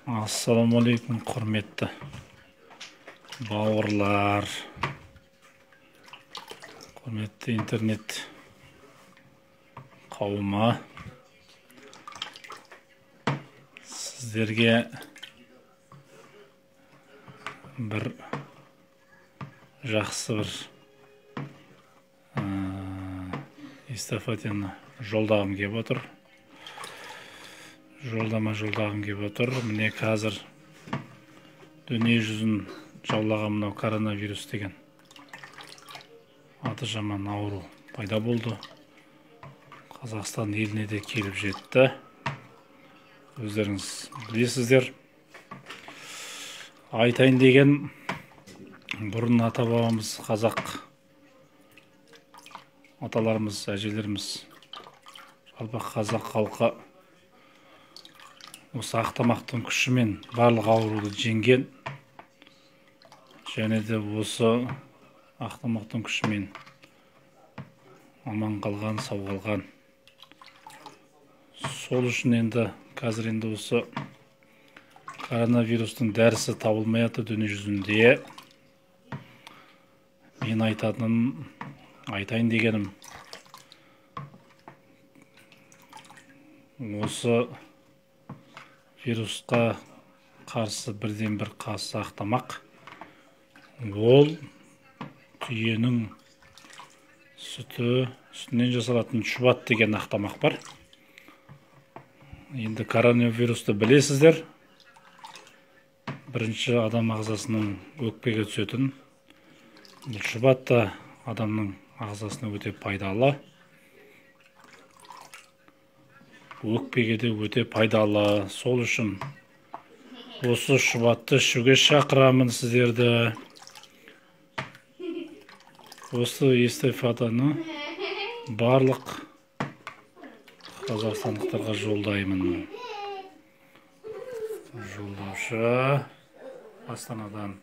Ассалаумағалейкум, құрметті бауырлар, құрметті интернет қауымы. Сіздерге бір жақсы бір эстафетаны жолдағым келіп отыр. Жолдама жолдағым келіп отыр. Міне қазір дүние жүзін жаулаған мынау коронавирус деген аты жаман ауру пайда болды. Қазақстан еліне де келіп жетті. Өздеріңіз білесіздер. Айтайын деген, бұрын ата-бабамыз, қазақ аталарымыз, әжелеріміз, жалпы қазақ халқы осы ақ тамақтың күшімен барлық ауруды жеңген, және де осы ақ тамақтың күшімен аман қалған, сау қалған. Сол үшін енді қазір енді осы коронавирустың дәрісі табылмай жатыр дүние жүзінде. Мен айтатыным, айтайын дегенім, осы вирусқа қарсы бірден бір қарсы ақ тамақ, ол түйенің сүті, сүтінен жасалатын шұбат деген ақ тамақ бар. Енді коронавирусты білесіздер, бірінші адам ағзасының өкпеге түсетін. Бұл шұбат та адамның ағзасына өте пайдалы, өкпеге де өте пайдалы. Сол үшін осы шұбатты ішуге шақырамын сіздерді. Осы эстафетаны барлық қазақстандықтарға жолдаймын. Жолдаушы Астанадан.